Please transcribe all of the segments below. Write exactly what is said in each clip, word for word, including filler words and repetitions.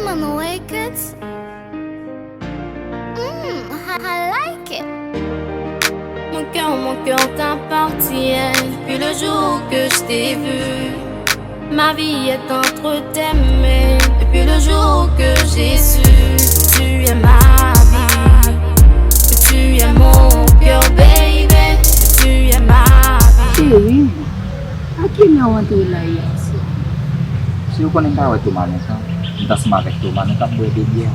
Records. Mm, I, I like it. Mon cœur, mon cœur t'appartient. Depuis le jour que je t'ai vu, ma vie est entre tes mains. Depuis le jour que j'ai su que tu es ma vie, que tu es mon cœur, baby, que tu es ma vie. Chérie, a kilè w antre la yè swa? Si w konnen m pa wè Toma lontan, m t ansanm avèk Toma, nou t ap bwè de byè.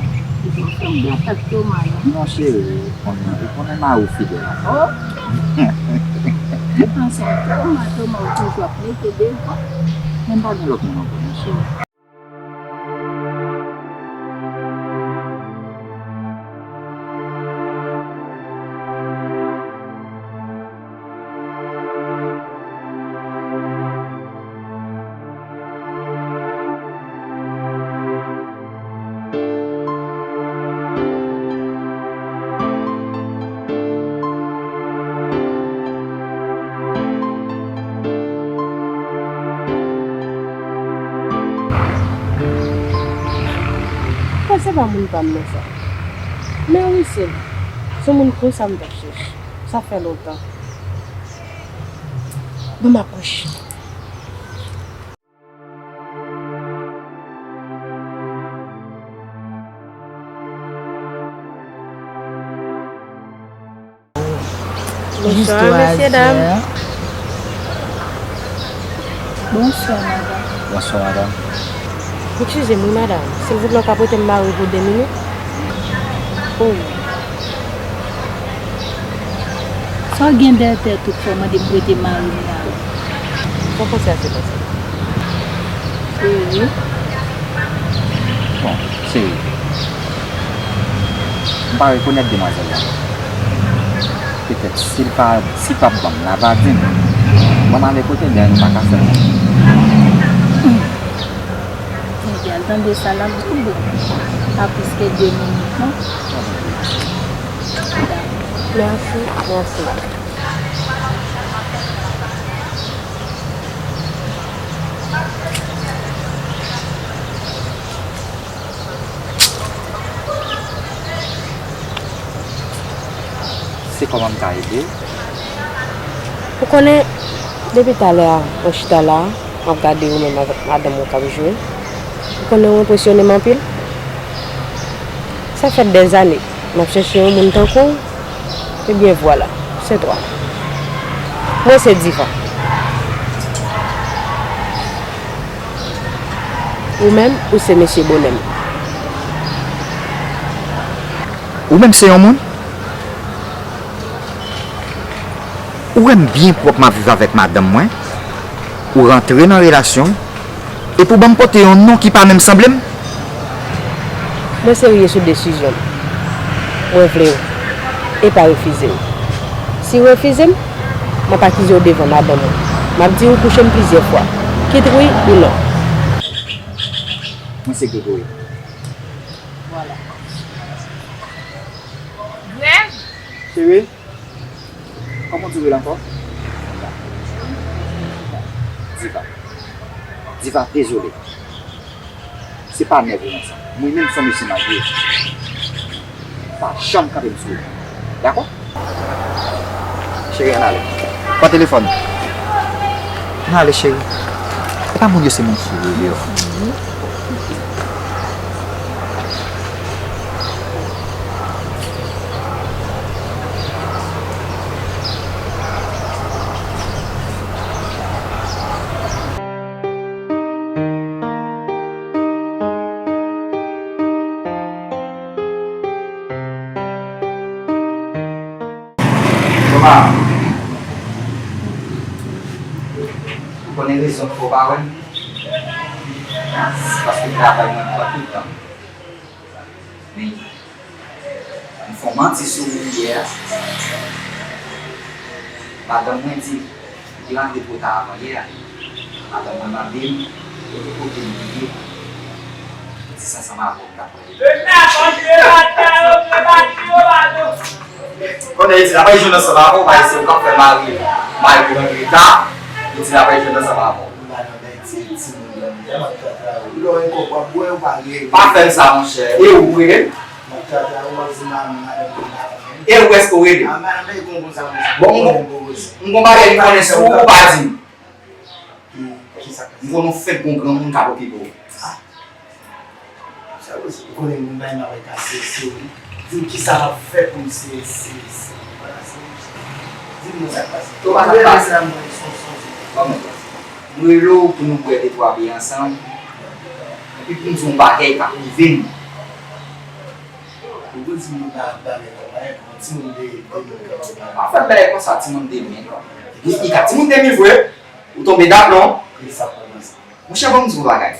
Ou pa fè m gate ak Toma, non? Non, cheri, ou konnen, ou konnen mari w fidèl. Ok. Ou panse a Toma, Toma ou toujou ap mete devan. Men m pa gen lòt moun ankò, non, cheri. Sa se pa moun pa m nan sa. Men wi, se li. Se yon moun konsa m t ap chèche. Sa fè lontan. Ban m apwoche. Bonswa, mesye dam. Bonswa, madanm. Bonswa, madanm. Eskize m, wi, madanm. Silvouplè, w ka prete m mari w pou de minit? Oh. Sa w gen dèyè tèt ou k fè w mande m prete mari m la? Sa w panse a se pase? Cheri. Bon, cheri. M pa rekonèt demwazèl la. Petèt, si l pa, si l p ap ban m, l a va di m. Ban m ale kote l, dèyè nou pa ka fè l. Egal, tande sa l ap di w, bon, pa plis ke de minit, non? Mèsi, mèsi. Se kòman m ka ede w? Ou konnen, depi talè a, mwen chita la, m ap gade ou menm avèk madanm ou k ap jwe. Ou konnen ou enpresyone m anpil. Sa fè dèzane m ap chèche yon moun tankou w. Ebyen, vwala, se twa. Mwen se Diva. Ou menm, ou se mesye bonè m. Ou menm se yon moun? Ou wè m byen pwòp m ap viv avèk madanm mwen. Ou rantre nan relasyon m. Epi w ban m pote yon non ki pa menm sanble m? Mwen serye sou desizyon m. Mwen vle w. E pa refize m. Si w refize m, m ap akize w devan madanm ou. M ap di ou kouche m plizyè fwa. Kit wi ou non. Mwen se Gregory. Vwala. Grèv? Cheri, kòman w di w rele ankò? Diva. Diva, dezole. Se pa nève w nan sa. Mwen menm se yon mesye marye. Pa janm kanpe m sou wout mwen. Dakò? Cheri, ann ale. Pran telefòn. Ann ale, cheri. E pa moun yo se moun fou yo ye. Toma, ou konnen rezon k fè w pa wè m? Se paske travay mwen pran tout tan m. Men, m fè w manti sou ou yè a. Madanm mwen di, ou te rantre twò ta avanyè a. Madanm mwen mande m, kote kote m ye. Di sa ansanm avè w, m t ap rele. Konnen li di l ap al jwenn ansanm avè w, pa se ou k ap fè mari, mari rantre ta. Li di l ap al jwenn ansanm avè w. Lè w gen kòb w ap bwè, ou pa rele. Pa fè m sa, monchè. E ou rele m? M ap travay, ou ap di madanm mwen pa konn. E ou èske ou rele m? Ah, madanm, e konn konsa, monchè. Bon, m gon bagay m konnen sou ou, ou pa di m. Ki, ki sa k pase? M konnen w fenk gon granmoun k ap okipe w. Ah. Sa vle di, ou konnen moun bay m avè ka se, se ou. Di m ki sa m ap fè pou m se, se, se, vwala, se ou. Di m non sa k pase. Ou pa sa k pase. Mwen rele w pou nou bwè de twa biyè ansanm. Epi pou m di w yon bagay k ap rive m. Ou di m yon bagay kòm yon timoun de, de moun k ap di bagay. Pa fè bagay konsa, timoun de mil. Li, li ka timoun de mil vre. Ou tonbe daplon. Ki sa k pase? Monchè, ban m di w yon bagay.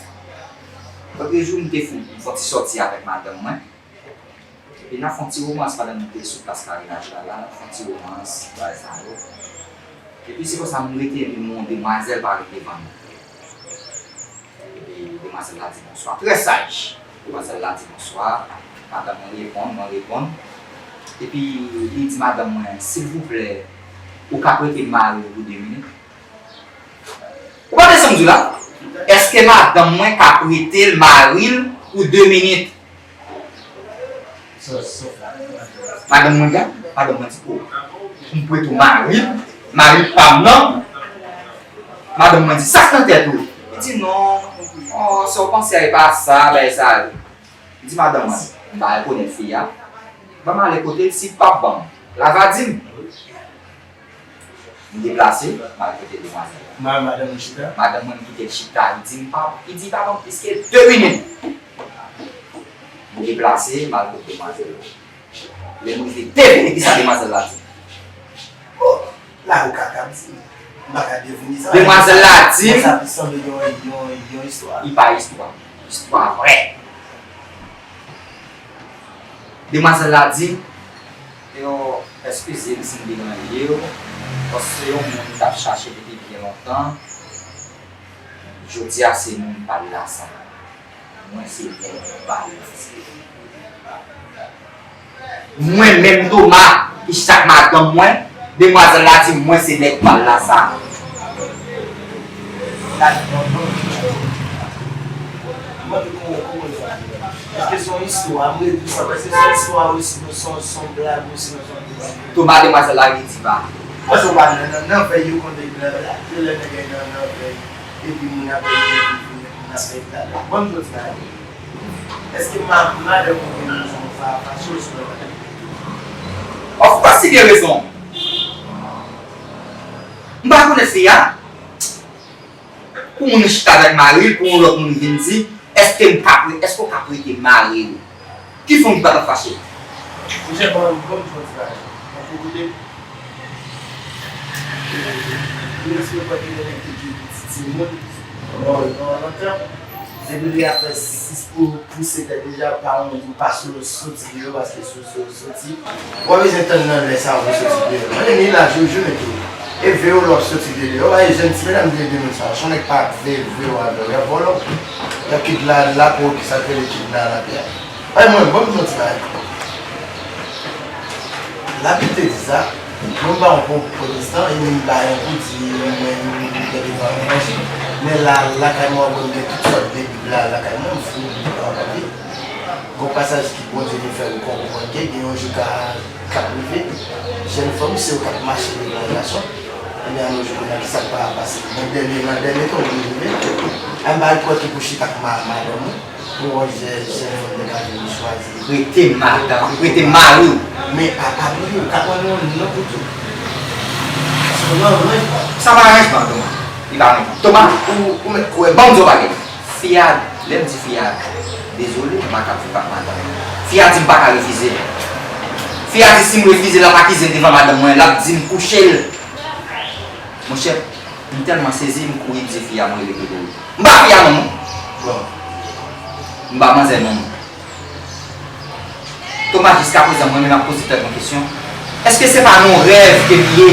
Lòt jou, m te fè, m fè yon ti sòti avèk madanm mwen. Epi n ap fè yon ti womans pandan nou te sou plas Karinaj la, la, n ap fè yon ti womans, bagay sa yo. Epi se konsa m rete, epi m wè yon demwazèl parèt devan nou. Epi demwazèl la di bonswa, trè saj. Demwazèl la di bonswa, madanm mwen reponn, mwen reponn. Epi li di madanm mwen, silvouplè, ou ka prete mari w pou de minit? Ou pa tande sa m di w la? Èske madanm mwen ka prete l mari l pou de minit? Madanm mwen gade, madanm mwen di, o, pou m prete w mari l, mari pa m nan. Madanm mwen di, sa k nan tèt ou? Li di, non, o, sa w panse a, e pa sa, bagay sa yo. M di madanm mwen, m pa rekonèt fi a. Ban m ale kote l, si l p ap ban m, l a va di m. M deplase, m al kote demwazèl la. Ma-, madanm ou chita? Madanm mwen, m kite l chita, li di m pa, li di pa ban m plis ke de minit. M deplase, m al kote demwazèl la. Lè m rive de minit, ki sa demwazèl la di m? O, la ou ka, ka di m. M pa ka devine sa. Demwazèl la di m. Sa pi sanble yon, yon, yon istwa. Li pa istwa. Istwa vrè. Demwazèl la di m, yo, eskize m si m deranje w, paske se yon moun m t ap chache depi byen lontan. Jodi a, se moun pa l la sa. Mwen se nèg pa l la sa. Mwen menm Toma, ki chita ak madanm mwen, demwazèl la di m mwen se nèg pa l la sa. Èske se yon istwa? M redi sa, èske se yon istwa wi, sinon se yon, se yon blag wi, sinon se yon... Toma, demwazèl la redi pa. Paske w pa nan, nan, nan vèy yo konn vin nan, nan, nan vèy, epi moun ap vin, epi moun ap vin talè. Bon, m di w ti bagay. Èske ma-, madanm ou gen rezon fa-, fache w sou madanm? Of course, li gen rezon. M pa konnen fi a. Pou moun chita avèk mari l, pou yon lòt moun vin di, èske m ka pre-, èske w ka prete mari w? Ki fanm ki pa t ap fache? Monchè, ban m, ban m di w yon ti bagay. Bon, pou koute. Mwen espere pa gen nèg ki gen pitit timoun. Bon, nan lontan. Depi li ap fè sis pou pouse tèt deja, pa yon jou pa sou soti deyò, paske sou, sou, soti. W ap bezwen tann nan lè sa w pou soti deyò. Mwen, ni laj ou jounen tou. E veye w lè w ap soti deyò. W ap jwenn ti medam vye de moun sa yo. Se yon nèg pa veye, veye w avè w. Y ap vòlè w. Y ap kit la, la pou ki sa k rele kit la, lapyè. Ay, mwen, ban m di yon ti bagay. Labib te di sa. Mwen pa yon pwo-, pwotestan, e m pa yon pou di mwen, mwen gen devan levanjil. Men la, lakay mwen, mwen gen tout sòt de Bib la, lakay mwen, m fouye Bib la anpil. Gon pasaj ki Bondye vin fè ou konprann ke gen yon jou ka, k ap rive, jèn fanm se yo k ap mache devan gason. Ebyen, a nou jou kounye a, ki sa k pa pase? Nan dènye, nan dènye tan, ou vin rive. A m pa kwè ki pou chita ak ma-, madanm ou. Pou wè jè-, jèn fanm te ka vin chwazi. Prete madanm, prete mari w. Men pa, pa bliye, ou ka pran yon non pou tou. Sa pa ranjman. Sa pa ranjman, Toma. Li pa ranjman. Toma, ou, ou mèt kwè. Ban m di w bagay. Fi a, lè m di fi a, dezole, m pa ka viv ak madanm. Fi a di m pa ka refize l. Fi a di si m refize l, l ap akize m devan madanm mwen, l ap di m kouche l. Monchè, m tèlman sezi, m kouri di fi a mwen rele Gregori. M ba fi a non m. Bon. M ba manzè non m. Toma, jiskaprezan, mwen menm ap poze tèt mwen kesyon. Èske se pa nan yon rèv ke m ye?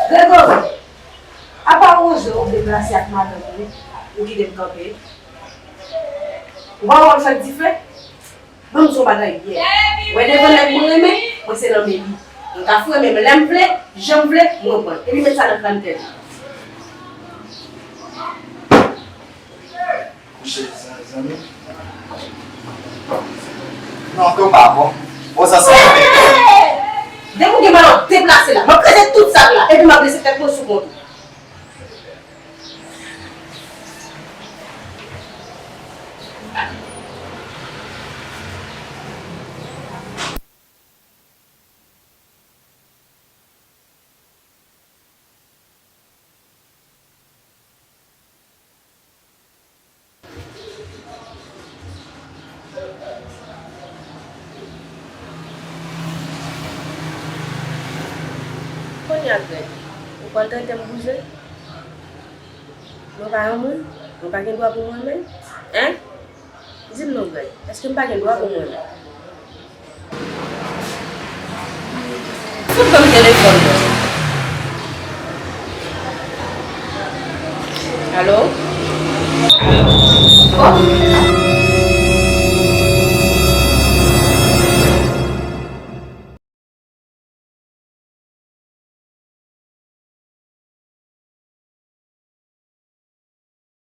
Gregori! Apa w wonje w deplase ak madanm ou, ou kite m kanpe? Ou pa konprann sa k dife? Ban m di w yon bagay byen. Ou wè devan nèg mwen renmen, mwen se nan men li. M ka fremen m lè m vle, jan m vle, mwen pran l. Epi met sa nan kràn tèt ou. Kouche, zanmi. Non, ke w pa bon. Bon, sa se. Depi w gen malè, deplase la. M ap kraze tout sak la, epi m ap lese tèt mwen sou kont ou. Kounye a, Greg, ou pral trete m bouzwen? Mwen pa yon moun? Mwen pa gen dwa pou mwen menm? Hein? Di m non, Greg, èske m pa gen dwa pou mwen menm? Fout ban m telefòn nan.